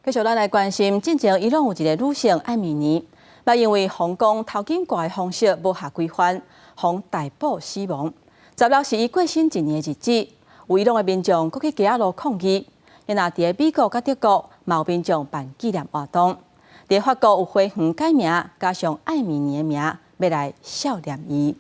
繼續咱來關心，進前伊朗有一个女性艾米尼，那因為皇宮頭巾掛的方式無合規範，予逮捕死亡。16是伊過身一年的日子，有伊朗的民眾閣去街仔路抗議。若佇咧美國佮德國，嘛有民眾辦紀念活動。佇法國有花園改名，加上艾米尼的名，欲來孝念伊。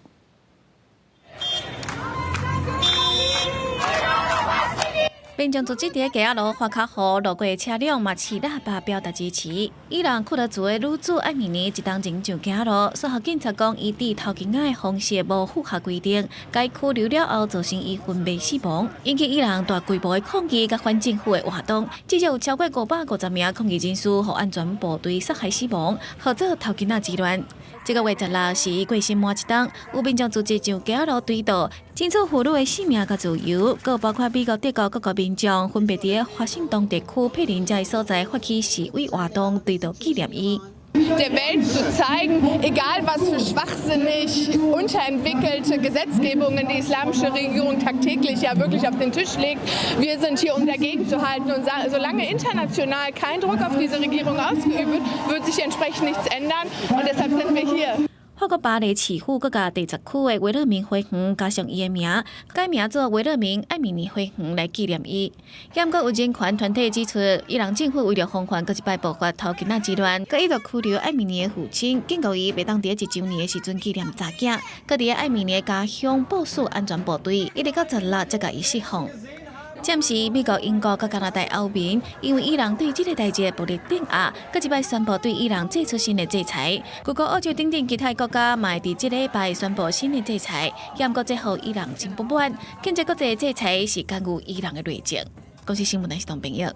民眾組織佇街仔路發卡號，路過的車輛嘛飼喇叭表達支持。伊朗庫德族的女子艾米尼一冬前上街路，煞予警察講伊戴頭巾仔的方式無符合規定，共伊拘留了後造成伊昏迷死亡，引起伊朗大規模的抗議佮反政府的活動，至少有超過550名抗議人士予安全部隊殺害死亡，號做頭巾仔之亂。這个月16是伊過身滿一冬，有民眾組織上街仔路追悼，爭取婦女的性命佮自由，閣包括美國、德國各國民眾分別佇華盛頓特區柏林這个所在發起示威活動，追悼紀念伊。 Der Welt zu zeigen, egal was für schwachsinnig unterentwickelte Gesetzgebungen die islamische Regierung tagtäglich ja wirklich auf den Tisch legt, wir sind hier, um dagegen zu halten. Und solange international kein Druck auf diese Regierung ausgeübt wird, wird sich entsprechend nichts ändern. Und deshalb sind wir hier. 法國巴黎市府閣共第10區的維勒明花園加上伊的名，改名做維勒明艾米尼花園來紀念伊。毋過有人權團體指出，伊朗政府為著防範閣一擺爆發頭巾仔之亂，閣一度拘留艾米尼的父親，警告伊袂當佇一週年的時陣紀念查囝，閣佇艾米尼的家鄉部署安全部隊，一直到16才共伊釋放。暫時，美國、英國佮加拿大歐盟因為伊朗對這个代誌暴力鎮壓，閣一擺宣布對伊朗祭出新的制裁。據講澳洲等等其他國家嘛會佇這禮拜宣布新的制裁，毋過這予伊朗真不滿，譴責國際制裁是干預伊朗的內政。公視新聞，來是當朋友。